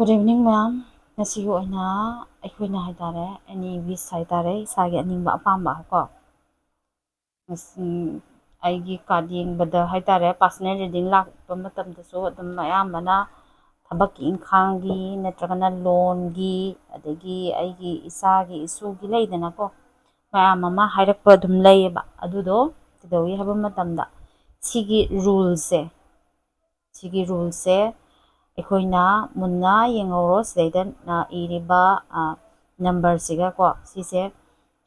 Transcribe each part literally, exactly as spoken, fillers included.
Good evening, ma'am. ꯉꯁꯤꯒꯤ ꯑꯣꯏꯅ ꯑꯩꯈꯣꯏꯅ ꯍꯥꯏꯇꯥꯔꯦ, any wish ꯍꯥꯏꯇꯥꯔꯦ, ꯏꯁꯥꯒꯤ ꯑꯅꯤꯡꯕ ꯑꯄꯥꯝꯕ ꯀꯣ, ꯉꯁꯤ ꯑꯩꯒꯤ ꯀꯥꯔꯠ ꯌꯦꯡꯕꯗ ꯍꯥꯏꯇꯥꯔꯦ, personal reading ꯂꯥꯛꯄ ꯃꯇꯝꯗꯁꯨ ꯑꯗꯨꯝ ꯑꯌꯥꯝꯕꯅ ꯊꯕꯛꯀꯤ ꯏꯪꯈꯥꯡꯒꯤ ꯅꯠꯇ꯭ꯔꯒꯅ ꯂꯣꯟꯒꯤ, ꯑꯗꯒꯤ ꯑꯩꯒꯤ ꯏꯆꯥꯒꯤ ꯏꯁꯨꯒꯤ ꯂꯩꯗꯅꯀꯣ, ꯃꯌꯥꯝ ꯑꯃ ꯍꯥꯏꯔꯛꯄ ꯑꯗꯨꯝ ꯂꯩꯌꯦꯕ꯫ ꯑꯗꯨꯗꯣ ꯀꯩꯗꯧꯏ ꯍꯥꯏꯕ ꯃꯇꯝꯗ, ꯁꯤꯒꯤ ꯔꯨꯜꯁꯦ, ꯁꯤꯒꯤ ꯔꯨꯜꯁꯦ ꯑꯩꯈꯣꯏꯅ ꯃꯨꯟꯅ ꯌꯦꯡꯍꯧꯔꯣ꯫ ꯁꯤꯗꯩꯗ ꯏꯔꯤꯕ ꯅꯝꯕꯔꯁꯤꯒꯀꯣ, ꯁꯤꯁꯦ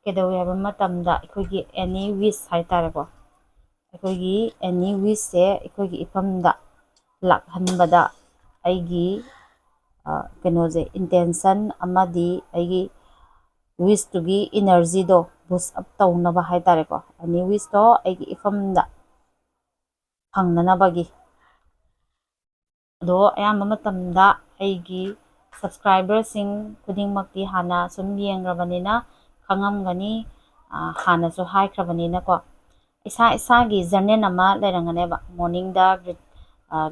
ꯀꯩꯗꯧꯏ ꯍꯥꯏꯕ ꯃꯇꯝꯗ, ꯑꯩꯈꯣꯏꯒꯤ any wish ꯍꯥꯏꯇꯥꯔꯦꯀꯣ, ꯑꯩꯈꯣꯏꯒꯤ any wishꯁꯦ ꯑꯩꯈꯣꯏꯒꯤ ꯏꯐꯝꯗ ꯂꯥꯛꯍꯟꯕꯗ ꯑꯩꯒꯤ ꯀꯩꯅꯣꯁꯦ, intention ꯑꯃꯗꯤ ꯑꯩꯒꯤ wishꯇꯨꯒꯤ energyꯗꯣ boost up ꯇꯧꯅꯕ ꯍꯥꯏꯇꯥꯔꯦꯀꯣ, any wishꯇꯣ ꯑꯩꯒꯤ ꯏꯐꯝꯗ ꯐꯪꯅꯅꯕꯒꯤ꯫ ꯑꯗꯣ ꯑꯌꯥꯝꯕ ꯃꯇꯝꯗ ꯑꯩꯒꯤ subscriberꯁꯤꯡ ꯈꯨꯗꯤꯡꯃꯛꯇꯤ ꯍꯥꯟꯅ ꯁꯨꯝ ꯌꯦꯡꯈ꯭ꯔꯕꯅꯤꯅ ꯈꯪꯉꯝꯒꯅꯤ, ꯍꯥꯟꯅꯁꯨ ꯍꯥꯏꯈ꯭ꯔꯕꯅꯤꯅꯀꯣ꯫ ꯏꯁꯥ ꯏꯁꯥꯒꯤ journal ꯑꯃ ꯂꯩꯔꯝꯒꯅꯦꯕ, morningꯗ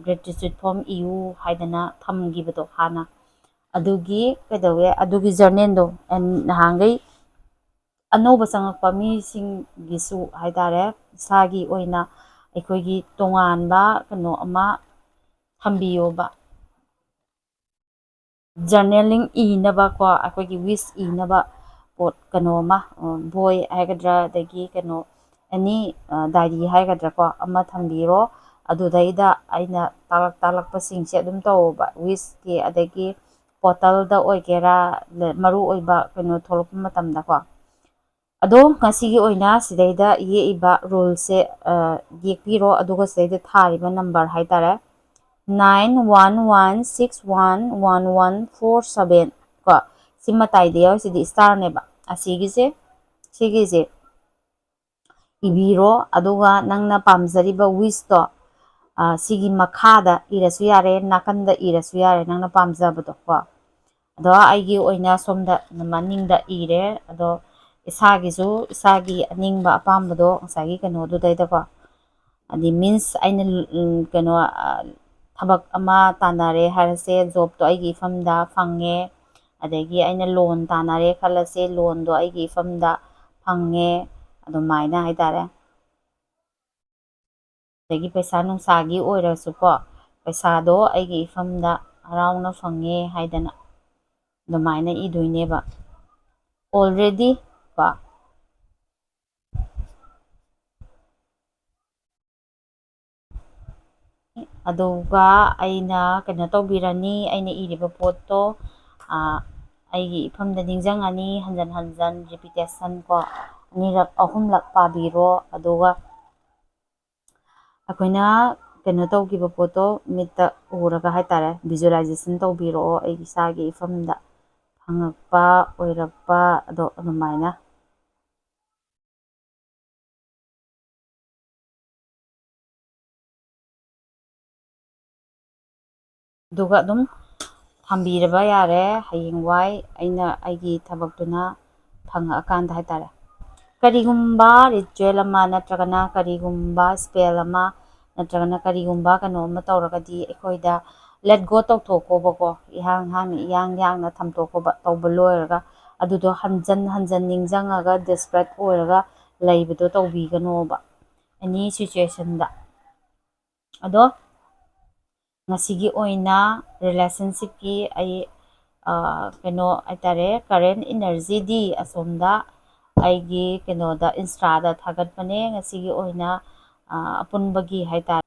gratitude poem ꯏꯌꯨ ꯍꯥꯏꯗꯅ ꯊꯝꯈꯤꯕꯗꯣ ꯍꯥꯟꯅ꯫ ꯑꯗꯨꯒꯤ ꯀꯩꯗꯧꯋꯦ, ꯑꯗꯨꯒꯤ journalꯗꯣ ꯅꯍꯥꯟꯈꯩ ꯑꯅꯧꯕ ꯆꯪꯉꯛꯄ ꯃꯤꯁꯤꯡꯒꯤꯁꯨ ꯍꯥꯏꯇꯥꯔꯦ, ꯏꯁꯥꯒꯤ ꯑꯣꯏꯅ ꯑꯩꯈꯣꯏꯒꯤ ꯇꯣꯉꯥꯟꯕ ꯀꯩꯅꯣ ꯑꯃ ꯊꯝꯕꯤꯌꯣꯕ꯫ Journaling ꯏꯅꯕꯀꯣ, ꯑꯩꯈꯣꯏꯒꯤ wish ꯏꯅꯕ ꯄꯣꯠ, ꯀꯩꯅꯣ ꯑꯃ, ꯕꯣꯏ ꯍꯥꯏꯒꯗ꯭ꯔꯥ, ꯑꯗꯒꯤ ꯀꯩꯅꯣ, any diary ꯍꯥꯏꯒꯗ꯭ꯔꯥꯀꯣ, ꯑꯃ ꯊꯝꯕꯤꯔꯣ꯫ ꯑꯗꯨꯗꯩꯗ ꯑꯩꯅ ꯇꯥꯛꯂꯛ ꯇꯥꯛꯂꯛꯄꯁꯤꯡꯁꯦ ꯑꯗꯨꯝ ꯇꯧꯕ, wishꯀꯤ, ꯑꯗꯒꯤ portalꯗ ꯑꯣꯏꯒꯦꯔꯥ, ꯃꯔꯨ ꯑꯣꯏꯕ ꯀꯩꯅꯣ ꯊꯣꯛꯂꯛꯄ ꯃꯇꯝꯗꯀꯣ꯫ ꯑꯗꯣ ꯉꯁꯤꯒꯤ ꯑꯣꯏꯅ ꯁꯤꯗꯩꯗ ꯌꯦꯛꯏꯕ ꯔꯨꯜꯁꯦ ꯌꯦꯛꯄꯤꯔꯣ, ꯑꯗꯨꯒ ꯁꯤꯗꯩꯗ ꯊꯥꯔꯤꯕ ꯅꯝꯕꯔ ꯍꯥꯏꯇꯥꯔꯦ, nine one one six one one one four seven ꯀꯣ, ꯁꯤ ꯃꯇꯥꯏꯗ ꯌꯥꯎꯔꯤꯁꯤꯗꯤ starꯅꯦꯕ꯫ ꯑꯁꯤꯒꯤꯁꯦ, ꯁꯤꯒꯤꯁꯦ ꯏꯕꯤꯔꯣ, ꯑꯗꯨꯒ ꯅꯪꯅ ꯄꯥꯝꯖꯔꯤꯕ wishꯇꯣ ꯁꯤꯒꯤ ꯃꯈꯥꯗ ꯏꯔꯁꯨ ꯌꯥꯔꯦ, ꯅꯥꯀꯟꯗ ꯏꯔꯁꯨ ꯌꯥꯔꯦ, ꯅꯪꯅ ꯄꯥꯝꯖꯕꯗꯣ ꯀꯣ꯫ ꯑꯗꯣ ꯑꯩꯒꯤ ꯑꯣꯏꯅ ꯁꯣꯝꯗ ꯃꯅꯤꯡꯗ ꯏꯔꯦ꯫ ꯑꯗꯣ ꯏꯁꯥꯒꯤꯁꯨ, ꯏꯁꯥꯒꯤ ꯑꯅꯤꯡꯕ ꯑꯄꯥꯝꯕꯗꯣ ꯉꯁꯥꯏꯒꯤ ꯀꯩꯅꯣꯗꯨꯗꯩꯗꯀꯣ, ꯍꯥꯏꯗꯤ means ꯑꯩꯅ ꯀꯩꯅꯣ ꯊꯕꯛ ꯑꯃ ꯇꯥꯟꯅꯔꯦ ꯍꯥꯏꯔꯁꯦ, ꯖꯣꯕꯇꯣ ꯑꯩꯒꯤ ꯏꯐꯝꯗ ꯐꯪꯉꯦ, ꯑꯗꯒꯤ ꯑꯩꯅ ꯂꯣꯟ ꯇꯥꯟꯅꯔꯦ ꯈꯜꯂꯁꯦ, ꯂꯣꯟꯗꯣ ꯑꯩꯒꯤ ꯏꯐꯝꯗ ꯐꯪꯉꯦ, ꯑꯗꯨꯃꯥꯏꯅ ꯍꯥꯏꯇꯥꯔꯦ꯫ ꯑꯗꯒꯤ ꯄꯩꯁꯥ ꯅꯨꯡꯁꯥꯒꯤ ꯑꯣꯏꯔꯁꯨꯀꯣ, ꯄꯩꯁꯥꯗꯣ ꯑꯩꯒꯤ ꯏꯐꯝꯗ ꯍꯔꯥꯎꯅ ꯐꯪꯉꯦ ꯍꯥꯏꯗꯅ ꯑꯗꯨꯃꯥꯏꯅ ꯏꯗꯣꯏꯅꯦꯕ꯫ Already ꯀꯣ, ꯑꯗꯨꯒ ꯑꯩꯅ ꯀꯩꯅꯣ ꯇꯧꯕꯤꯔꯅꯤ, ꯑꯩꯅ ꯏꯔꯤꯕ ꯄꯣꯠꯇꯣ, ꯑꯥ, ꯑꯩꯒꯤ ꯏꯐꯝꯗ ꯅꯤꯡꯁꯤꯡꯉꯅꯤ, ꯍꯟꯖꯟ ꯍꯟꯖꯟ repetition ꯀꯣ, ꯑꯅꯤꯔꯛ ꯑꯍꯨꯝꯂꯛ ꯄꯥꯕꯤꯔꯣ꯫ ꯑꯗꯨꯒ ꯑꯩꯈꯣꯏꯅ ꯀꯩꯅꯣ ꯇꯧꯈꯤꯕ ꯄꯣꯠꯇꯣ ꯃꯤꯠꯇ ꯎꯔꯒ ꯍꯥꯏꯇꯥꯔꯦ, visualization ꯇꯧꯕꯤꯔꯛꯑꯣ꯫ ꯑꯩ ꯏꯁꯥꯒꯤ ꯏꯐꯝꯗ ꯐꯪꯉꯛꯄ, ꯑꯣꯏꯔꯛꯄ, ꯑꯗꯣ ꯑꯗꯨꯃꯥꯏꯅ꯫ ꯑꯗꯨꯒ ꯑꯗꯨꯝ ꯊꯝꯕꯤꯔꯕ ꯌꯥꯔꯦ꯫ ꯍꯌꯦꯡꯋꯥꯏ ꯑꯩꯅ ꯑꯩꯒꯤ ꯊꯕꯛꯇꯨꯅ ꯐꯪꯉꯛꯑꯀꯥꯟꯗ ꯍꯥꯏꯇꯥꯔꯦ꯫ ꯀꯔꯤꯒꯨꯝꯕ ritual ꯑꯃ ꯅꯠꯇ꯭ꯔꯒꯅ ꯀꯔꯤꯒꯨꯝꯕ spell ꯑꯃ ꯅꯠꯇ꯭ꯔꯒꯅ ꯀꯔꯤꯒꯨꯝꯕ ꯀꯩꯅꯣ ꯑꯃ ꯇꯧꯔꯒꯗꯤ ꯑꯩꯈꯣꯏꯗ let go ꯇꯧꯊꯣꯛꯀꯣꯕꯀꯣ꯫ ꯏꯍꯥꯡ ꯍꯥꯡꯅ, ꯏꯌꯥꯡ ꯌꯥꯡꯅ ꯊꯝꯊꯣꯛꯀꯣꯕ꯫ ꯇꯧꯕ ꯂꯣꯏꯔꯒ ꯑꯗꯨꯗꯣ ꯍꯟꯖꯟ ꯍꯟꯖꯟ ꯅꯤꯡꯁꯤꯡꯉꯒ desperate ꯑꯣꯏꯔꯒ ꯂꯩꯕꯗꯣ ꯇꯧꯕꯤꯒꯅꯣꯕ, any situationꯗ꯫ ꯑꯗꯣ ꯉꯁꯤꯒꯤ ꯑꯣꯏꯅ relationshipꯀꯤ ꯑꯩ, ꯑ, ꯀꯩꯅꯣ ꯍꯥꯏꯇꯥꯔꯦ, current energyꯗꯤ ꯑꯁꯣꯝꯗ ꯑꯩꯒꯤ ꯀꯩꯅꯣꯗ, Instaꯗ ꯊꯥꯒꯠꯄꯅꯦ꯫ ꯉꯁꯤꯒꯤ ꯑꯣꯏꯅ, ꯑ, ꯑꯄꯨꯟꯕꯒꯤ ꯍꯥꯏꯇꯥꯔꯦ,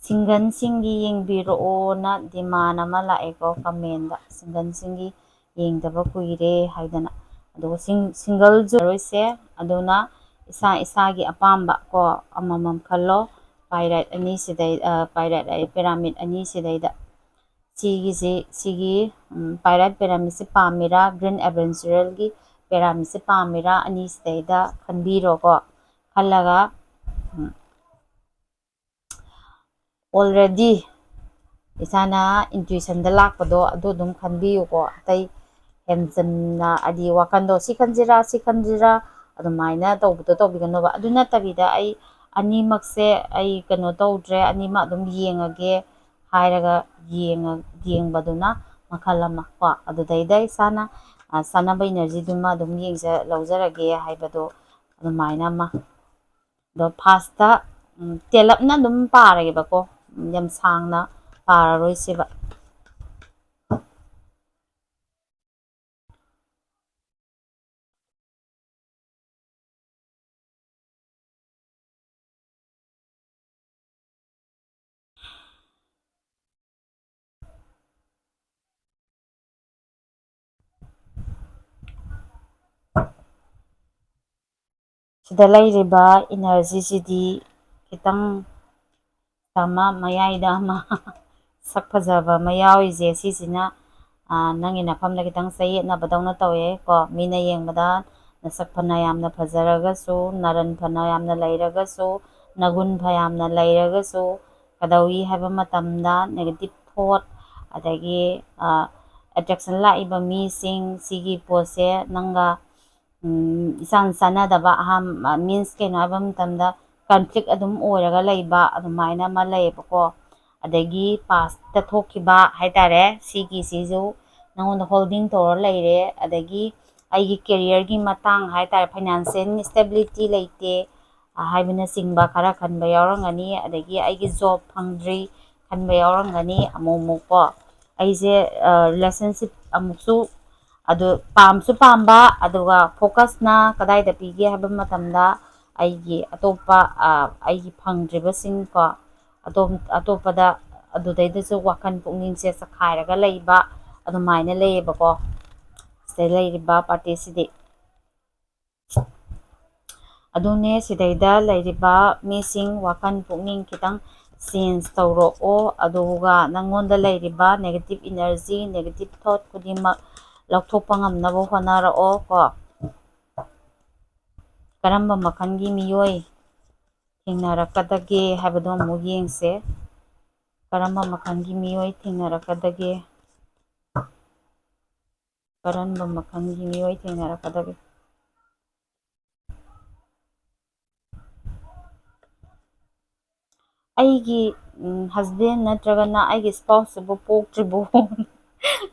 singleꯁꯤꯡꯒꯤ ꯌꯦꯡꯕꯤꯔꯛꯑꯣꯅ demand ꯑꯃ ꯂꯥꯛꯑꯦꯀꯣ commentꯗ꯫ Singleꯁꯤꯡꯒꯤ ꯌꯦꯡꯗꯕ ꯀꯨꯏꯔꯦ ꯍꯥꯏꯗꯅ꯫ ꯑꯗꯨꯒ sing-, singleꯁꯨ ꯂꯣꯏꯁꯦ꯫ ꯑꯗꯨꯅ ꯏꯁꯥ ꯏꯁꯥꯒꯤ ꯑꯄꯥꯝꯕ ꯀꯣ ꯑꯃꯃꯝ ꯈꯜꯂꯣ꯫ Pyramid ꯑꯅꯤꯁꯤꯗꯩ-, ꯑ, pyramid ꯑꯌꯦ, pyramid ꯑꯅꯤꯁꯤꯗꯩꯗ꯫ ꯁꯤꯒꯤꯁꯤ, ꯁꯤꯒꯤ, ꯎꯝ, pyramid pyramidꯁꯤ ꯄꯥꯝꯃꯤꯔꯥ, Green Aventuralꯒꯤ pyramidꯁꯤ ꯄꯥꯝꯃꯤꯔꯥ, ꯑꯅꯤꯁꯤꯗꯩꯗ ꯈꯟꯕꯤꯔꯣꯀꯣ꯫ ꯈꯜꯂꯒ, ꯎꯝ, already ꯏꯁꯥꯅ intuitionꯗ ꯂꯥꯛꯄꯗꯣ ꯑꯗꯨ ꯑꯗꯨꯝ ꯈꯟꯕꯤꯌꯨꯀꯣ꯫ ꯑꯇꯩ ꯍꯦꯟꯖꯟꯅ ꯍꯥꯏꯗꯤ ꯋꯥꯈꯟꯗꯣ ꯁꯤ ꯈꯟꯁꯤꯔꯥ, ꯁꯤ ꯈꯟꯁꯤꯔꯥ ꯑꯗꯨꯃꯥꯏꯅ ꯇꯧꯕꯗꯣ ꯇꯧꯕꯤꯒꯅꯣꯕ꯫ ꯑꯗꯨ ꯅꯠꯇꯕꯤꯗ ꯑꯩ ꯑꯅꯤꯃꯛꯁꯦ ꯑꯩ ꯀꯩꯅꯣ ꯇꯧꯗ꯭ꯔꯦ, ꯑꯅꯤꯃꯛ ꯑꯗꯨꯝ ꯌꯦꯡꯉꯒꯦ, ꯍꯥꯏꯔꯒ ꯌꯦꯡꯉ-, ꯌꯦꯡꯕꯗꯨꯅ ꯃꯈꯜ ꯑꯃ ꯀꯣ꯫ ꯑꯗꯨꯗꯩꯗ ꯏꯁꯥꯅ, ꯑ, ꯆꯥꯟꯅꯕ energyꯗꯨꯃ ꯑꯗꯨꯝ ꯌꯦꯡꯖ-, ꯂꯧꯖꯔꯒꯦ ꯍꯥꯏꯕꯗꯣ ꯑꯗꯨꯃꯥꯏꯅ ꯑꯃ꯫ ꯑꯗꯣ firstꯇ, ꯎꯝ, ꯇꯦꯜꯂꯞꯅ ꯑꯗꯨꯝ ꯄꯥꯔꯒꯦꯕꯀꯣ꯫ ꯌꯥꯝ ꯁꯥꯡꯅ ꯄꯥꯔꯔꯣꯏꯁꯦꯕ꯫ ꯁꯤꯗ ꯂꯩꯔꯤꯕ energyꯁꯤꯗꯤ ꯈꯤꯇꯪ ꯑꯃ, ꯃꯌꯥꯏꯗ ꯑꯃ, ꯁꯛ ꯐꯖꯕ ꯑꯃ ꯌꯥꯎꯔꯤꯁꯦ, ꯁꯤꯁꯤꯅ, ꯑ, ꯅꯪꯒꯤ ꯅꯐꯝꯗ ꯈꯤꯇꯪ ꯆꯌꯦꯠꯅꯕꯗꯧꯅ ꯇꯧꯋꯦ ꯀꯣ꯫ ꯃꯤꯅ ꯌꯦꯡꯕꯗ ꯅꯁꯛ ꯐꯅ ꯌꯥꯝꯅ ꯐꯖꯔꯒꯁꯨ, ꯅꯔꯟ ꯐꯅ ꯌꯥꯝꯅ ꯂꯩꯔꯒꯁꯨ, ꯅꯒꯨꯟ ꯐꯌꯥꯝꯅ ꯂꯩꯔꯒꯁꯨ, ꯀꯗꯧꯏ ꯍꯥꯏꯕ ꯃꯇꯝꯗ negative thought, ꯑꯗꯒꯤ, ꯑ, attraction ꯂꯥꯛꯏꯕ ꯃꯤꯁꯤꯡ, ꯁꯤꯒꯤ ꯄꯣꯠꯁꯦ ꯅꯪꯒ ꯎꯝ, ꯏꯆꯥꯟ ꯆꯥꯟꯅꯗꯕ ꯑꯍꯥꯟ-, means ꯀꯩꯅꯣ ꯍꯥꯏꯕ ꯃꯇꯝꯗ conflict ꯑꯗꯨꯝ ꯑꯣꯏꯔꯒ ꯂꯩꯕ ꯑꯗꯨꯃꯥꯏꯅ ꯑꯃ ꯂꯩꯌꯦꯕꯀꯣ꯫ ꯑꯗꯒꯤ pastꯇ ꯊꯣꯛꯈꯤꯕ ꯍꯥꯏꯇꯥꯔꯦ, ꯁꯤꯒꯤꯁꯤꯁꯨ ꯅꯉꯣꯟꯗ holding ꯇꯧꯔ ꯂꯩꯔꯦ꯫ ꯑꯗꯒꯤ ꯑꯩꯒꯤ careerꯒꯤ ꯃꯇꯥꯡ ꯍꯥꯏꯇꯥꯔꯦ, financial stability ꯂꯩꯇꯦ, ꯑ, ꯍꯥꯏꯕꯅꯆꯤꯡꯕ ꯈꯔ ꯈꯟꯕ ꯌꯥꯎꯔꯝꯒꯅꯤ꯫ ꯑꯗꯒꯤ ꯑꯩꯒꯤ job ꯐꯪꯗ꯭ꯔꯤ ꯈꯟꯕ ꯌꯥꯎꯔꯝꯒꯅꯤ ꯑꯃꯨꯛ ꯑꯃꯨꯛ ꯀꯣ꯫ ꯑꯩꯁꯦ, ꯑ, relationship ꯑꯃꯨꯛꯁꯨ ꯑꯗꯨ ꯄꯥꯝꯁꯨ ꯄꯥꯝꯕ, ꯑꯗꯨꯒ focusꯅ ꯀꯗꯥꯏꯗ ꯄꯤꯒꯦ ꯍꯥꯏꯕ ꯃꯇꯝꯗ ꯑꯩꯒꯤ ꯑꯇꯣꯞꯄ, ꯑ, ꯑꯩꯒꯤ ꯐꯪꯗ꯭ꯔꯤꯕꯁꯤꯡ ꯀꯣ, ꯑꯇꯣꯞ-, ꯑꯇꯣꯞꯄꯗ, ꯑꯗꯨꯗꯩꯗꯁꯨ ꯋꯥꯈꯜ ꯄꯨꯛꯅꯤꯡꯁꯦ ꯆꯈꯥꯏꯔꯒ ꯂꯩꯕ ꯑꯗꯨꯃꯥꯏꯅ ꯂꯩꯌꯦꯕꯀꯣ꯫ ꯁꯤꯗ ꯂꯩꯔꯤꯕ partyꯁꯤꯗꯤ꯫ ꯑꯗꯨꯅꯦ, ꯁꯤꯗꯩꯗ ꯂꯩꯔꯤꯕ ꯃꯤꯁꯤꯡ ꯋꯥꯈꯜ ꯄꯨꯛꯅꯤꯡ ꯈꯤꯇꯪ change ꯇꯧꯔꯛꯑꯣ, ꯑꯗꯨꯒ ꯅꯪꯉꯣꯟꯗ ꯂꯩꯔꯤꯕ negative energy, negative thought ꯈꯨꯗꯤꯡꯃꯛ ꯂꯧꯊꯣꯛꯄ ꯉꯝꯅꯕ ꯍꯣꯠꯅꯔꯛꯑꯣ ꯀꯣ꯫ ꯀꯔꯝꯕ ꯃꯈꯜꯒꯤ ꯃꯤꯑꯣꯏ ꯊꯦꯡꯅꯔꯛꯀꯗꯒꯦ ꯍꯥꯏꯕꯗꯣ ꯑꯃꯨꯛ ꯌꯦꯡꯁꯦ꯫ ꯀꯔꯝꯕ ꯃꯈꯜꯒꯤ ꯃꯤꯑꯣꯏ ꯊꯦꯡꯅꯔꯛꯀꯗꯒꯦ? ꯀꯔꯝꯕ ꯃꯈꯜꯒꯤ ꯃꯤꯑꯣꯏ ꯊꯦꯡꯅꯔꯛꯀꯗꯒꯦ? ꯑꯩꯒꯤ ꯍꯁꯕꯦꯟ ꯅꯠꯇ꯭ꯔꯒꯅ ꯑꯩꯒꯤ ꯏꯁꯄꯥꯎꯁꯁꯤꯕꯨ ꯄꯣꯛꯇ꯭ꯔꯤꯕꯣ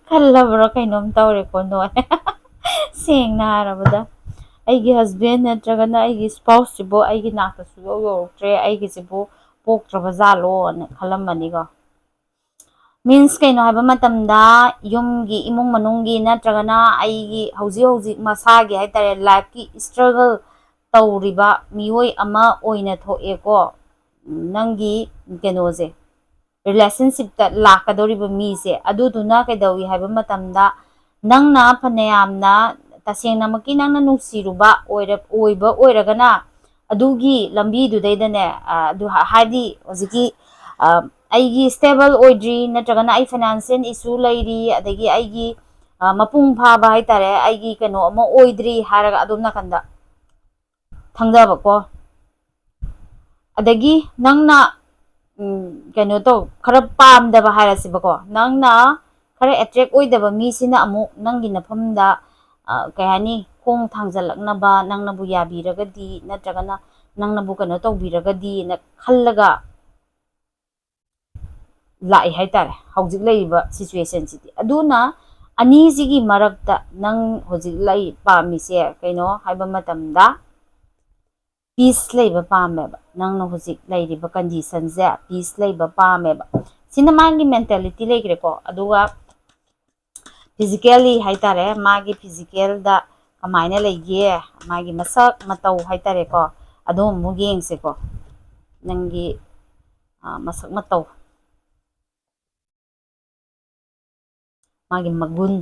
ꯈꯜꯂꯕ꯭ꯔꯥ ꯀꯩꯅꯣꯝ ꯇꯧꯔꯦꯀꯣ ꯅꯣꯏ꯫ ꯁꯦꯡꯅ ꯍꯥꯏꯔꯕꯗ, ꯑꯩꯒꯤ ꯍꯁꯕꯦꯟ ꯅꯠꯇ꯭ꯔꯒꯅ ꯑꯩꯒꯤ ꯏꯁꯄꯥꯎꯁꯁꯤꯕꯨ ꯑꯩꯒꯤ ꯅꯥꯛꯇ ꯁꯨꯡꯌꯧ ꯌꯧꯔꯛꯇ꯭ꯔꯦ, ꯑꯩꯒꯤꯁꯤꯕꯨ ꯄꯣꯛꯇ꯭ꯔꯕ ꯖꯥꯠꯂꯣꯅ ꯈꯜꯂꯝꯃꯅꯤꯀꯣ꯫ ꯃꯤꯟꯁ ꯀꯩꯅꯣ ꯍꯥꯏꯕ ꯃꯇꯝꯗ, ꯌꯨꯝꯒꯤ, ꯏꯃꯨꯡ ꯃꯅꯨꯡꯒꯤ ꯅꯠꯇ꯭ꯔꯒꯅ ꯑꯩꯒꯤ ꯍꯧꯖꯤꯛ ꯍꯧꯖꯤꯛ ꯃꯁꯥꯒꯤ ꯍꯥꯏꯇꯥꯔꯦ, ꯂꯥꯏꯐꯀꯤ ꯏꯁꯇ꯭ꯔꯒꯜ ꯇꯧꯔꯤꯕ ꯃꯤꯑꯣꯏ ꯑꯃ ꯑꯣꯏꯅ ꯊꯣꯛꯑꯦꯀꯣ꯫ ꯅꯪꯒꯤ ꯀꯩꯅꯣꯁꯦ, ꯔꯤꯂꯦꯁꯟꯁꯤꯞꯇ ꯂꯥꯛꯀꯗꯧꯔꯤꯕ ꯃꯤꯁꯦ, ꯑꯗꯨꯗꯨꯅ ꯀꯩꯗꯧꯏ ꯍꯥꯏꯕ ꯃꯇꯝꯗ, ꯅꯪꯅ ꯐꯅꯌꯥꯝꯅ ꯇꯁꯦꯡꯅꯃꯛꯀꯤ ꯅꯪꯅ ꯅꯨꯡꯁꯤꯔꯨꯕ ꯑꯣꯏꯔ-, ꯑꯣꯏꯕ ꯑꯣꯏꯔꯒꯅ, ꯑꯗꯨꯒꯤ ꯂꯝꯕꯤꯗꯨꯗꯩꯗꯅꯦ, ꯑ, ꯑꯗꯨ ꯍꯥ-, ꯍꯥꯏꯗꯤ ꯍꯧꯖꯤꯛꯀꯤ, ꯑ, ꯑꯩꯒꯤ ꯁ꯭ꯇꯦꯕꯜ ꯑꯣꯏꯗ꯭ꯔꯤ, ꯅꯠꯇ꯭ꯔꯒꯅ ꯑꯩ ꯐꯥꯏꯅꯥꯟꯁꯤꯌꯦꯜ ꯏꯁꯨ ꯂꯩꯔꯤ, ꯑꯗꯒꯤ ꯑꯩꯒꯤ, ꯑ, ꯃꯄꯨꯡ ꯐꯥꯕ ꯍꯥꯏꯇꯥꯔꯦ, ꯑꯩꯒꯤ ꯀꯩꯅꯣ ꯑꯃ ꯑꯣꯏꯗ꯭ꯔꯤ ꯍꯥꯏꯔꯒ ꯑꯗꯣꯝ ꯅꯥꯀꯟꯗ ꯊꯪꯖꯕꯀꯣ꯫ ꯑꯗꯒꯤ ꯅꯪꯅ, ꯎꯝ, ꯀꯩꯅꯣ ꯇꯧ, ꯈꯔ ꯄꯥꯝꯗꯕ ꯍꯥꯏꯔꯁꯤꯕꯀꯣ, ꯅꯪꯅ ꯈꯔ ꯑꯦꯇ꯭ꯔꯦꯛ ꯑꯣꯏꯗꯕ ꯃꯤꯁꯤꯅ ꯑꯃꯨꯛ ꯅꯪꯒꯤ ꯅꯐꯝꯗ, ꯑ, ꯀꯩ ꯍꯥꯏꯅꯤ, ꯈꯣꯡ ꯊꯥꯡꯖꯜꯂꯛꯅꯕ, ꯅꯪꯅꯕꯨ ꯌꯥꯕꯤꯔꯒꯗꯤ ꯅꯠꯇ꯭ꯔꯒꯅ ꯅꯪꯅꯕꯨ ꯀꯩꯅꯣ ꯇꯧꯕꯤꯔꯒꯗꯤꯅ ꯈꯜꯂꯒ ꯂꯥꯛꯏ ꯍꯥꯏꯇꯥꯔꯦ ꯍꯧꯖꯤꯛ ꯂꯩꯔꯤꯕ ꯁꯤꯆꯨꯋꯦꯁꯟꯁꯤꯗꯤ꯫ ꯑꯗꯨꯅ ꯑꯅꯤꯁꯤꯒꯤ ꯃꯔꯛꯇ ꯅꯪ ꯍꯧꯖꯤꯛ ꯂꯩ, ꯄꯥꯝꯃꯤꯁꯦ ꯀꯩꯅꯣ ꯍꯥꯏꯕ ꯃꯇꯝꯗ, ꯄꯤꯁ ꯂꯩꯕ ꯄꯥꯝꯃꯦꯕ꯫ ꯅꯪꯅ ꯍꯧꯖꯤꯛ ꯂꯩꯔꯤꯕ ꯀꯟꯗꯤꯁꯟꯁꯦ ꯄꯤꯁ ꯂꯩꯕ ꯄꯥꯝꯃꯦꯕ꯫ ꯁꯤꯅ ꯃꯥꯒꯤ ꯃꯦꯟꯇꯦꯂꯤꯇꯤ ꯂꯩꯈ꯭ꯔꯦꯀꯣ꯫ ꯑꯗꯨꯒ ꯐꯤꯖꯤꯀꯦꯜꯂꯤ ꯍꯥꯏꯇꯥꯔꯦ, ꯃꯥꯒꯤ ꯐꯤꯖꯤꯀꯦꯜꯗ ꯀꯃꯥꯏꯅ ꯂꯩꯒꯦ, ꯃꯥꯒꯤ ꯃꯁꯛ ꯃꯇꯧ ꯍꯥꯏꯇꯥꯔꯦꯀꯣ, ꯑꯗꯨ ꯑꯃꯨꯛ ꯌꯦꯡꯁꯦꯀꯣ꯫ ꯅꯪꯒꯤ, ꯑ, ꯃꯁꯛ ꯃꯇꯧ, ꯃꯥꯒꯤ ꯃꯒꯨꯟ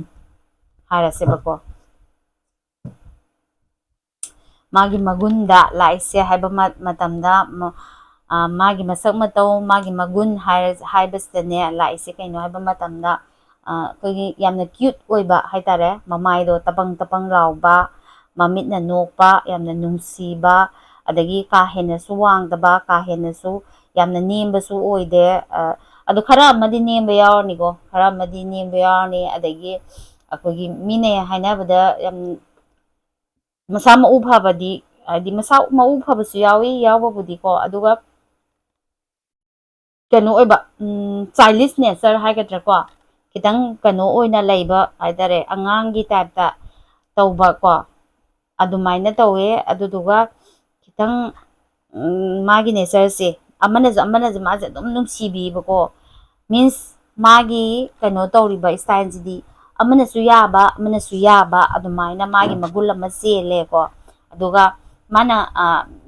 ꯍꯥꯏꯔꯁꯦꯕꯀꯣ꯫ ꯃꯥꯒꯤ ꯃꯒꯨꯟꯗ ꯂꯥꯛꯏꯁꯦ ꯍꯥꯏꯕ ꯃ-, ꯃꯇꯝꯗ ꯃ-, ꯑ, ꯃꯥꯒꯤ ꯃꯁꯛ ꯃꯇꯧ, ꯃꯥꯒꯤ ꯃꯒꯨꯟ ꯍꯥꯏꯔ-, ꯍꯥꯏꯕꯁꯤꯗꯅꯦ ꯂꯥꯛꯏꯁꯦ ꯀꯩꯅꯣ ꯍꯥꯏꯕ ꯃꯇꯝꯗ, ꯑ, ꯑꯩꯈꯣꯏꯒꯤ ꯌꯥꯝꯅ ꯀ꯭ꯌꯨꯠ ꯑꯣꯏꯕ ꯍꯥꯏꯇꯥꯔꯦ, ꯃꯃꯥꯏꯗꯣ ꯇꯄꯪ ꯇꯄꯪ ꯂꯥꯎꯕ, ꯃꯃꯤꯠꯅ ꯅꯣꯛꯄ, ꯌꯥꯝꯅ ꯅꯨꯡꯁꯤꯕ, ꯑꯗꯒꯤ ꯀꯥ ꯍꯦꯟꯅꯁꯨ ꯋꯥꯡꯗꯕ, ꯀꯥ ꯍꯦꯟꯅꯁꯨ ꯌꯥꯝꯅ ꯅꯦꯝꯕꯁꯨ ꯑꯣꯏꯗꯦ꯫ ꯑ, ꯑꯗꯣ ꯈꯔ ꯑꯃꯗꯤ ꯅꯦꯝꯕ ꯌꯥꯎꯔꯅꯤꯀꯣ, ꯈꯔ ꯑꯃꯗꯤ ꯅꯦꯝꯕ ꯌꯥꯎꯔꯅꯤ꯫ ꯑꯗꯒꯤ ꯑꯩꯈꯣꯏꯒꯤ ꯃꯤꯅ ꯍꯥꯏꯅꯕꯗ ꯌꯥꯝ ꯃꯁꯥ ꯃꯎ ꯐꯕꯗꯤ, ꯍꯥꯏꯗꯤ ꯃꯁꯥ ꯃꯎ ꯐꯕꯁꯨ ꯌꯥꯎꯏ, ꯌꯥꯎꯕꯕꯨꯗꯤꯀꯣ, ꯑꯗꯨꯒ ꯀꯩꯅꯣ ꯑꯣꯏꯕ, ꯆꯥꯏꯜꯗꯤꯁ ꯅꯦꯆꯔ ꯍꯥꯏꯒꯗ꯭ꯔꯥꯀꯣ, ꯈꯤꯇꯪ ꯀꯩꯅꯣ ꯑꯣꯏꯅ ꯂꯩꯕ ꯍꯥꯏꯇꯥꯔꯦ, ꯑꯉꯥꯡꯒꯤ ꯇꯥꯏꯞꯇ ꯇꯧꯕꯀꯣ, ꯑꯗꯨꯃꯥꯏꯅ ꯇꯧꯋꯦ꯫ ꯑꯗꯨꯗꯨꯒ ꯈꯤꯇꯪ ꯃꯥꯒꯤ ꯅꯦꯆꯔꯁꯦ, ꯑꯃꯅꯁꯨ ꯑꯃꯅꯁꯨ ꯃꯥꯁꯦ ꯑꯗꯨꯝ ꯅꯨꯡꯁꯤꯕꯤꯕꯀꯣ, ꯃꯤꯟꯁ ꯃꯥꯒꯤ ꯀꯩꯅꯣ ꯇꯧꯔꯤꯕ ꯏꯁꯇꯥꯏꯜꯁꯤꯗꯤ ꯑꯃꯅꯁꯨ ꯌꯥꯕ ꯑꯃꯅꯁꯨ ꯌꯥꯕ ꯑꯗꯨꯃꯥꯏꯅ ꯃꯥꯒꯤ ꯃꯒꯨꯟ ꯑꯃ ꯆꯦꯜꯂꯦꯀꯣ꯫ ꯑꯗꯨꯒ ꯃꯥꯅ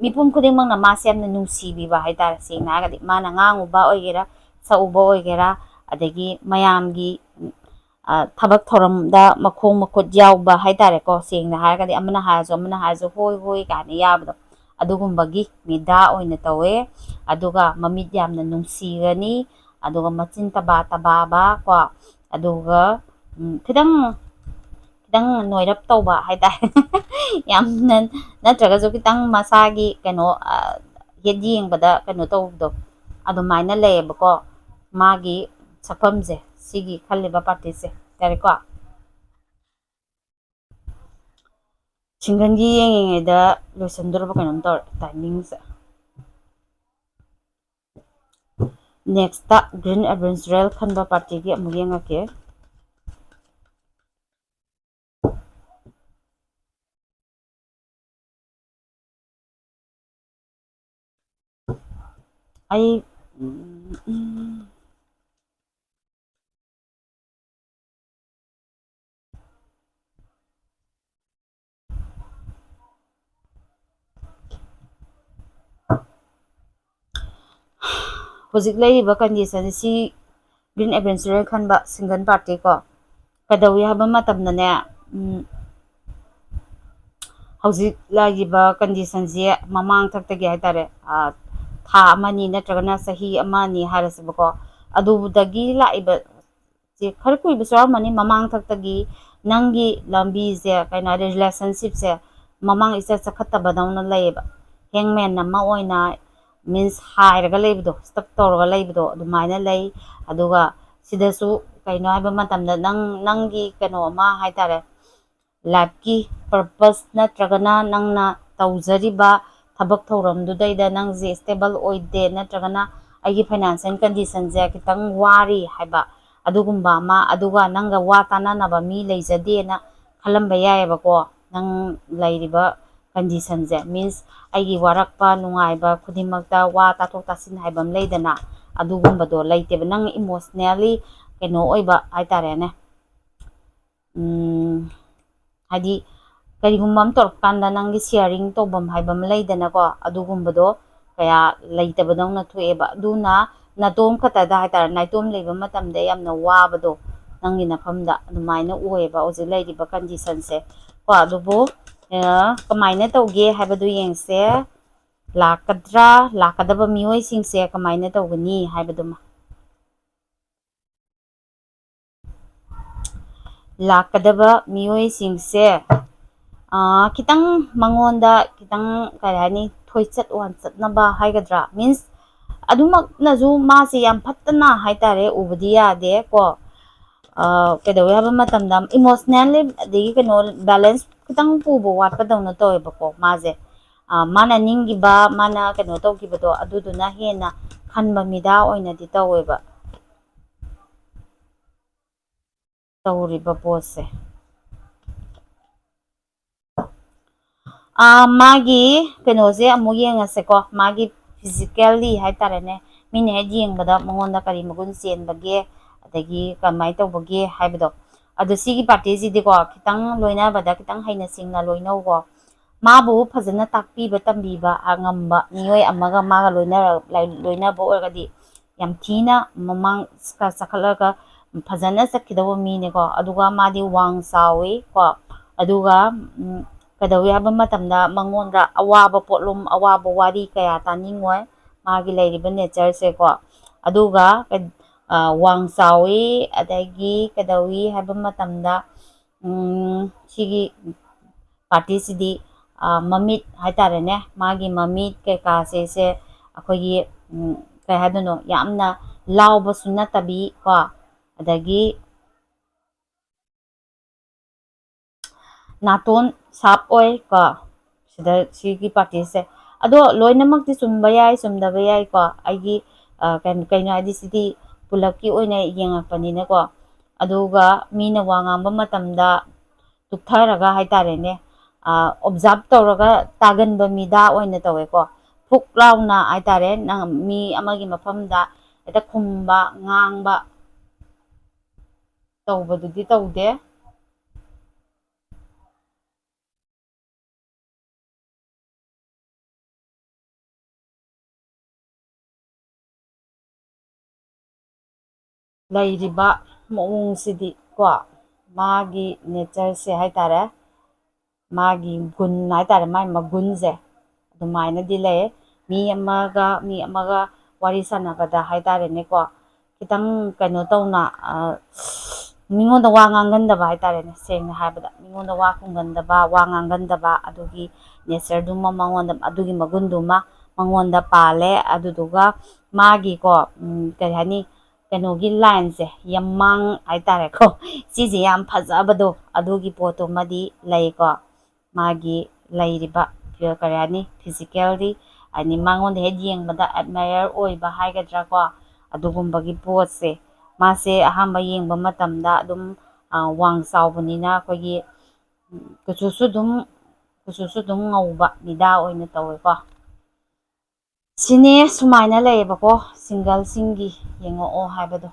ꯃꯤꯄꯨꯝ ꯈꯨꯗꯤꯡꯃꯛꯅ ꯃꯥꯁꯦ ꯌꯥꯝꯅ ꯅꯨꯡꯁꯤꯕꯤꯕ ꯍꯥꯏꯇꯥꯔꯦ꯫ ꯁꯦꯡꯅ ꯍꯥꯏꯔꯒꯗꯤ ꯃꯥꯅ ꯉꯥꯡꯉꯨꯕ ꯑꯣꯏꯒꯦꯔꯥ, ꯁꯛꯎꯕ ꯑꯣꯏꯒꯦꯔꯥ, ꯑꯗꯒꯤ ꯃꯌꯥꯝꯒꯤ ꯊꯕꯛ ꯊꯧꯔꯝꯗ ꯃꯈꯣꯡ ꯃꯈꯨꯠ ꯌꯥꯎꯕ ꯍꯥꯏꯇꯥꯔꯦꯀꯣ꯫ ꯁꯦꯡꯅ ꯍꯥꯏꯔꯒꯗꯤ ꯑꯃꯅ ꯍꯥꯏꯔꯁꯨ ꯑꯃꯅ ꯍꯥꯏꯔꯁꯨ ꯍꯣꯏ ꯍꯣꯏ ꯀꯥꯏꯅ ꯌꯥꯕꯗꯣ, ꯑꯗꯨꯒꯨꯝꯕꯒꯤ ꯃꯤꯗꯥ ꯑꯣꯏꯅ ꯇꯧꯋꯦ꯫ ꯑꯗꯨꯒ ꯃꯃꯤꯠ ꯌꯥꯝꯅ ꯅꯨꯡꯁꯤꯒꯅꯤ, ꯑꯗꯨꯒ ꯃꯆꯤꯟ ꯇꯕꯥ ꯇꯕꯥꯕ ꯀꯣ, ꯑꯗꯨꯒ ꯈꯤꯇꯪ ꯈꯤꯇꯪ ꯅꯣꯏꯔꯞ ꯇꯧꯕ ꯍꯥꯏꯇꯥꯔꯦ꯫ ꯌꯥꯝꯅ ꯅꯠꯇ꯭ꯔꯒꯁꯨ ꯈꯤꯇꯪ ꯃꯁꯥꯒꯤ ꯀꯩꯅꯣ, ꯍꯦꯛ ꯌꯦꯡꯕꯗ ꯀꯩꯅꯣ ꯇꯧꯕꯗꯣ ꯑꯗꯨꯃꯥꯏꯅ ꯂꯩꯌꯦꯕꯀꯣ꯫ ꯃꯥꯒꯤ ꯁꯛꯐꯝꯁꯦ, ꯁꯤꯒꯤ ꯈꯜꯂꯤꯕ ꯄꯥꯔꯇꯤꯁꯦ꯫ ꯌꯥꯔꯦꯀꯣ? ꯁꯤꯡꯒꯜꯒꯤ ꯌꯦꯡꯉꯤꯉꯩꯗ ꯂꯣꯏꯁꯤꯟꯗꯣꯔꯕ ꯀꯩꯅꯣꯝ ꯇꯧꯔꯦ ꯇꯥꯏꯃꯤꯡꯁꯦ꯫ ꯅꯦꯛꯁꯇ ꯒ꯭ꯔꯤꯟ ꯑꯦꯗꯚꯦꯟꯆꯔꯦꯜ ꯈꯟꯕ ꯄꯥꯔꯇꯤꯒꯤ ꯑꯃꯨꯛ ꯌꯦꯡꯉꯛꯀꯦ꯫ ꯑꯩ ꯍꯧꯖꯤꯛ ꯂꯩꯔꯤꯕ ꯀꯟꯗꯤꯁꯟꯁꯤ ꯒ꯭ꯔꯤꯟ ꯑꯦꯗꯚꯦꯟꯆꯔꯦꯜ ꯈꯟꯕ ꯁꯤꯡꯒꯜ ꯄꯥꯔꯇꯤ ꯀꯣ, ꯀꯩꯗꯧꯏ ꯍꯥꯏꯕ ꯃꯇꯝꯗꯅꯦ, ꯍꯧꯖꯤꯛ ꯂꯩꯔꯤꯕ ꯀꯟꯗꯤꯁꯟꯁꯤ ꯃꯃꯥꯡꯊꯛꯇꯒꯤ ꯍꯥꯏꯇꯥꯔꯦ, ꯊꯥ ꯑꯃꯅꯤ ꯅꯠꯇ꯭ꯔꯒꯅ ꯆꯍꯤ ꯑꯃ ꯑꯅꯤ ꯍꯥꯏꯔꯁꯦꯕꯀꯣ, ꯑꯗꯨꯗꯒꯤ ꯂꯥꯛꯏꯕ ꯁꯤ ꯈꯔ ꯀꯨꯏꯕꯁꯨ ꯌꯥꯎꯔꯝꯃꯅꯤ꯫ ꯃꯃꯥꯡꯊꯛꯇꯒꯤ ꯅꯪꯒꯤ ꯂꯝꯕꯤꯁꯦ, ꯀꯩꯅꯣ ꯍꯥꯏꯗꯤ relationshipꯁꯦ ꯃꯃꯥꯡ ꯏꯆꯠ ꯆꯠꯈꯠꯇꯕꯗꯧꯅ ꯂꯩꯌꯦꯕ꯫ Hangman ꯑꯃ ꯑꯣꯏꯅ, means ꯍꯥꯏꯔꯒ ꯂꯩꯕꯗꯣ, stuck ꯇꯧꯔꯒ ꯂꯩꯕꯗꯣ ꯑꯗꯨꯃꯥꯏꯅ ꯂꯩ꯫ ꯑꯗꯨꯒ ꯁꯤꯗꯁꯨ ꯀꯩꯅꯣ ꯍꯥꯏꯕ ꯃꯇꯝꯗ ꯅꯪ, ꯅꯪꯒꯤ ꯀꯩꯅꯣ ꯑꯃ ꯍꯥꯏꯇꯥꯔꯦ, lifeꯀꯤ purpose ꯅꯠꯇ꯭ꯔꯒꯅ ꯅꯪꯅ ꯇꯧꯖꯔꯤꯕ ꯊꯕꯛ ꯊꯧꯔꯝꯗꯨꯗꯩꯗ ꯅꯪꯁꯦ stable ꯑꯣꯏꯗꯦ ꯅꯠꯇ꯭ꯔꯒꯅ ꯑꯩꯒꯤ ꯐꯥꯏꯅꯥꯟꯁꯤꯌꯦꯜ ꯀꯟꯗꯤꯁꯟꯁꯦ ꯈꯤꯇꯪ ꯋꯥꯔꯤ ꯍꯥꯏꯕ ꯑꯗꯨꯒꯨꯝꯕ ꯑꯃ, ꯑꯗꯨꯒ ꯅꯪꯒ ꯋꯥ ꯇꯥꯅꯅꯕ ꯃꯤ ꯂꯩꯖꯗꯦꯅ ꯈꯜꯂꯝꯕ ꯌꯥꯏꯑꯕꯀꯣ꯫ ꯅꯪ ꯂꯩꯔꯤꯕ ꯀꯟꯗꯤꯁꯟꯁꯦ, ꯃꯤꯟꯁ ꯑꯩꯒꯤ ꯋꯥꯔꯛꯄ ꯅꯨꯡꯉꯥꯏꯕ ꯈꯨꯗꯤꯡꯃꯛꯇ ꯋꯥ ꯇꯥꯊꯣꯛ ꯇꯥꯁꯤꯟ ꯍꯥꯏꯕ ꯑꯃ ꯂꯩꯗꯅ, ꯑꯗꯨꯒꯨꯝꯕꯗꯣ ꯂꯩꯇꯦꯕ꯫ ꯅꯪ ꯏꯃꯣꯁꯅꯦꯜꯂꯤ ꯀꯩꯅꯣ ꯑꯣꯏꯕ ꯍꯥꯏꯇꯥꯔꯦꯅꯦ, ꯎꯝ, ꯍꯥꯏꯗꯤ ꯀꯔꯤꯒꯨꯝꯕ ꯑꯃ ꯇꯧꯔꯛꯄ ꯀꯥꯟꯗ ꯅꯪꯒꯤ ꯁꯤꯌꯥꯔꯤꯡ ꯇꯧꯐꯝ ꯍꯥꯏꯕ ꯑꯃ ꯂꯩꯗꯅꯀꯣ, ꯑꯗꯨꯒꯨꯝꯕꯗꯣ ꯀꯌꯥ ꯂꯩꯇꯕꯗꯧꯅ ꯊꯣꯛꯑꯦꯕ꯫ ꯑꯗꯨꯅ ꯅꯥꯇꯣꯝ ꯈꯛꯇꯗ ꯍꯥꯏꯇꯥꯔꯦ, ꯅꯥꯏꯇꯣꯝ ꯂꯩꯕ ꯃꯇꯝꯗ ꯌꯥꯝꯅ ꯋꯥꯕꯗꯣ ꯅꯪꯒꯤ ꯅꯐꯝꯗ ꯑꯗꯨꯃꯥꯏꯅ ꯑꯣꯏꯌꯦꯕ ꯍꯧꯖꯤꯛ ꯂꯩꯔꯤꯕ ꯀꯟꯗꯤꯁꯟꯁꯦ ꯀꯣ꯫ ꯑꯗꯨꯕꯨ ꯑ, ꯀꯃꯥꯏꯅ ꯇꯧꯒꯦ ꯍꯥꯏꯕꯗꯨ ꯌꯦꯡꯁꯦ꯫ ꯂꯥꯛꯀꯗ꯭ꯔꯥ, ꯂꯥꯛꯀꯗꯕ ꯃꯤꯑꯣꯏꯁꯤꯡꯁꯦ ꯀꯃꯥꯏꯅ ꯇꯧꯒꯅꯤ ꯍꯥꯏꯕꯗꯨꯃ꯫ ꯂꯥꯛꯀꯗꯕ ꯃꯤꯑꯣꯏꯁꯤꯡꯁꯦ, ꯑ, ꯈꯤꯇꯪ ꯃꯉꯣꯟꯗ ꯈꯤꯇꯪ, ꯀꯩ ꯍꯥꯏꯅꯤ, ꯊꯣꯏꯆꯠ ꯋꯥꯟꯆꯠꯅꯕ ꯍꯥꯏꯒꯗ꯭ꯔꯥ, ꯃꯤꯟꯁ ꯑꯗꯨꯃꯛꯅꯁꯨ ꯃꯥꯁꯦ ꯌꯥꯝ ꯐꯠꯇꯅ ꯍꯥꯏꯇꯥꯔꯦ ꯎꯕꯗꯤ ꯌꯥꯗꯦ ꯀꯣ꯫ ꯑ, ꯀꯩꯗꯧꯋꯦ ꯍꯥꯏꯕ ꯃꯇꯝꯗ ꯏꯃꯣꯁꯅꯦꯜꯂꯤ ꯑꯗꯒꯤ ꯀꯩꯅꯣ ꯕꯦꯂꯦꯟꯁ ꯈꯤꯇꯪ ꯄꯨꯕ ꯋꯥꯠꯄꯗꯧꯅ ꯇꯧꯋꯦꯕꯀꯣ ꯃꯥꯁꯦ꯫ ꯑ, ꯃꯥꯅ ꯅꯤꯡꯈꯤꯕ, ꯃꯥꯅ ꯀꯩꯅꯣ ꯇꯧꯈꯤꯕꯗꯣ ꯑꯗꯨꯗꯨꯅ ꯍꯦꯟꯅ ꯈꯟꯕ ꯃꯤꯗꯥ ꯑꯣꯏꯅꯗꯤ ꯇꯧꯋꯦꯕ꯫ ꯇꯧꯔꯤꯕ ꯄꯣꯠꯁꯦ꯫ ꯑꯥ, ꯃꯥꯒꯤ ꯀꯩꯅꯣꯁꯦ ꯑꯃꯨꯛ ꯌꯦꯡꯉꯁꯦꯀꯣ, ꯃꯥꯒꯤ ꯐꯤꯖꯤꯀꯦꯜꯂꯤ ꯍꯥꯏꯇꯥꯔꯦꯅꯦ, ꯃꯤꯅ ꯍꯦꯛ ꯌꯦꯡꯕꯗ ꯃꯉꯣꯟꯗ ꯀꯔꯤ ꯃꯒꯨꯟ ꯆꯦꯟꯕꯒꯦ, ꯑꯗꯒꯤ ꯀꯃꯥꯏꯅ ꯇꯧꯕꯒꯦ ꯍꯥꯏꯕꯗꯣ꯫ ꯑꯗꯣ ꯁꯤꯒꯤ ꯄꯥꯔꯇꯤꯁꯤꯗꯤꯀꯣ, ꯈꯤꯇꯪ ꯂꯣꯏꯅꯕꯗ ꯈꯤꯇꯪ ꯍꯩꯅ ꯁꯤꯡꯅ ꯂꯣꯏꯅꯧꯀꯣ꯫ ꯃꯥꯕꯨ ꯐꯖꯅ ꯇꯥꯛꯄꯤꯕ ꯇꯝꯕꯤꯕ ꯉꯝꯕ ꯃꯤꯑꯣꯏ ꯑꯃꯒ ꯃꯥꯒ ꯂꯣꯏꯅꯔ-, ꯂꯣꯏꯅꯕ ꯑꯣꯏꯔꯒꯗꯤ ꯌꯥꯝ ꯊꯤꯅ ꯃꯃꯥꯡ ꯆꯈꯠꯂꯒ ꯐꯖꯅ ꯆꯠꯈꯤꯗꯧꯕ ꯃꯤꯅꯦꯀꯣ꯫ ꯑꯗꯨꯒ ꯃꯥꯗꯤ ꯋꯥꯡ ꯆꯥꯎꯋꯤ ꯀꯣ꯫ ꯑꯗꯨꯒ, ꯎꯝ, ꯀꯩꯗꯧꯏ ꯍꯥꯏꯕ ꯃꯇꯝꯗ ꯃꯉꯣꯟꯗ ꯑꯋꯥꯕ ꯄꯣꯠꯂꯨꯝ, ꯑꯋꯥꯕ ꯋꯥꯔꯤ ꯀꯌꯥ ꯇꯥꯅꯤꯡꯉꯣꯏ꯫ ꯃꯥꯒꯤ ꯂꯩꯔꯤꯕ ꯅꯦꯆꯔꯁꯦꯀꯣ꯫ ꯑꯗꯨꯒ ꯀꯩ-, ꯑ, ꯋꯥꯡ ꯆꯥꯎꯋꯤ, ꯑꯗꯒꯤ ꯀꯩꯗꯧꯏ ꯍꯥꯏꯕ ꯃꯇꯝꯗ, ꯎꯝ, ꯁꯤꯒꯤ ꯄꯥꯔꯇꯤꯁꯤꯗꯤ, ꯑ, ꯃꯃꯤꯠ ꯍꯥꯏꯇꯥꯔꯦꯅꯦ, ꯃꯥꯒꯤ ꯃꯃꯤꯠ ꯀꯩꯀꯥꯁꯦ, ꯁꯦ ꯑꯩꯈꯣꯏꯒꯤ, ꯎꯝ, ꯀꯩ ꯍꯥꯏꯗꯣꯏꯅꯣ, ꯌꯥꯝꯅ ꯂꯥꯎꯕꯁꯨ ꯅꯠꯇꯕꯤ ꯀꯣ, ꯑꯗꯒꯤ ꯅꯥꯇꯣꯟ ꯁꯥꯔꯞ ꯑꯣꯏ ꯀꯣ, ꯁꯤꯗ ꯁꯤꯒꯤ ꯄꯥꯔꯇꯤꯁꯦ꯫ ꯑꯗꯣ ꯂꯣꯏꯅꯃꯛꯇꯤ ꯆꯨꯝꯕ ꯌꯥꯏ, ꯆꯨꯝꯗꯕ ꯌꯥꯏꯀꯣ꯫ ꯑꯩꯒꯤ, ꯀꯩꯅꯣ ꯍꯥꯏꯗꯤ ꯁꯤꯗꯤ ꯄꯨꯂꯞꯀꯤ ꯑꯣꯏꯅ ꯌꯦꯡꯉꯛꯄꯅꯤꯅꯀꯣ꯫ ꯑꯗꯨꯒ ꯃꯤꯅ ꯋꯥ ꯉꯥꯡꯕ ꯃꯇꯝꯗ ꯇꯨꯞꯊꯔꯒ ꯍꯥꯏꯇꯥꯔꯦꯅꯦ, ꯑꯣꯕꯖꯥꯔꯞ ꯇꯧꯔꯒ ꯇꯥꯒꯟꯕ ꯃꯤꯗꯥ ꯑꯣꯏꯅ ꯇꯧꯋꯦꯀꯣ꯫ ꯐꯨꯛ ꯂꯥꯎꯅ ꯍꯥꯏꯇꯥꯔꯦ, ꯅꯪ ꯃꯤ ꯑꯃꯒꯤ ꯃꯐꯝꯗ ꯍꯦꯛꯇ ꯈꯨꯝꯕ, ꯉꯥꯡꯕ ꯇꯧꯕꯗꯨꯗꯤ ꯇꯧꯗꯦ꯫ ꯂꯩꯔꯤꯕ ꯃꯑꯣꯡꯁꯤꯗꯤ ꯀꯣ, ꯃꯥꯒꯤ ꯅꯦꯆꯔꯁꯦ ꯍꯥꯏꯇꯥꯔꯦ, ꯃꯥꯒꯤ ꯒꯨꯟ ꯍꯥꯏꯇꯥꯔꯦ, ꯃꯥꯒꯤ ꯃꯒꯨꯟꯁꯦ ꯑꯗꯨꯃꯥꯏꯅꯗꯤ ꯂꯩ꯫ ꯃꯤ ꯑꯃꯒ ꯃꯤ ꯑꯃꯒ ꯋꯥꯔꯤ ꯁꯥꯟꯅꯕꯗ ꯍꯥꯏꯇꯥꯔꯦꯅꯦꯀꯣ, ꯈꯤꯇꯪ ꯀꯩꯅꯣ ꯇꯧꯅ, ꯃꯤꯉꯣꯟꯗ ꯋꯥ ꯉꯥꯡꯒꯟꯗꯕ ꯍꯥꯏꯇꯥꯔꯦꯅꯦ, ꯁꯦꯡꯅ ꯍꯥꯏꯕꯗ ꯃꯤꯉꯣꯟꯗ ꯋꯥ ꯈꯨꯝꯒꯟꯗꯕ, ꯋꯥ ꯉꯥꯡꯒꯟꯗꯕ, ꯑꯗꯨꯒꯤ ꯅꯦꯆꯔꯗꯨꯃ ꯃꯉꯣꯟꯗ, ꯑꯗꯨꯒꯤ ꯃꯒꯨꯟꯗꯨꯃ ꯃꯉꯣꯟꯗ ꯄꯥꯜꯂꯦ꯫ ꯑꯗꯨꯗꯨꯒ ꯃꯥꯒꯤꯀꯣ, ꯀꯔꯤ ꯍꯥꯏꯅꯤ, ꯀꯩꯅꯣꯒꯤ ꯂꯥꯏꯟꯁꯦ, ꯌꯥꯝꯃꯥꯡ ꯍꯥꯏꯇꯥꯔꯦꯀꯣ, ꯁꯤꯁꯦ ꯌꯥꯝ ꯐꯖꯕꯗꯣ, ꯑꯗꯨꯒꯤ ꯄꯣꯠꯇꯨꯃꯗꯤ ꯂꯩꯀꯣ꯫ ꯃꯥꯒꯤ ꯂꯩꯔꯤꯕ ꯀꯔꯤ ꯍꯥꯏꯅꯤ, ꯐꯤꯖꯤꯀꯦꯜꯂꯤ ꯍꯥꯏꯗꯤ ꯃꯉꯣꯟꯗ ꯍꯦꯛ ꯌꯦꯡꯕꯗ ꯑꯦꯗꯃꯥꯏꯌꯔ ꯑꯣꯏꯕ ꯍꯥꯏꯒꯗ꯭ꯔꯥꯀꯣ, ꯑꯗꯨꯒꯨꯝꯕꯒꯤ ꯄꯣꯠꯁꯦ ꯃꯥꯁꯦ ꯑꯍꯥꯟꯕ ꯌꯦꯡꯕ ꯃꯇꯝꯗ ꯑꯗꯨꯝ ꯋꯥꯡ ꯆꯥꯎꯕꯅꯤꯅ ꯑꯩꯈꯣꯏꯒꯤ ꯀꯨꯆꯨꯁꯨ ꯑꯗꯨꯝ ꯀꯨꯆꯨꯁꯨ ꯑꯗꯨꯝ ꯉꯧꯕ ꯃꯤꯗꯥ ꯑꯣꯏꯅ ꯇꯧꯋꯦꯀꯣ꯫ ꯁꯤꯅꯦ ꯁꯨꯃꯥꯏꯅ ꯂꯩꯌꯦꯕꯀꯣ, ꯁꯤꯡꯒꯜꯁꯤꯡꯒꯤ ꯌꯦꯡꯉꯛꯑꯣ ꯍꯥꯏꯕꯗꯣ꯫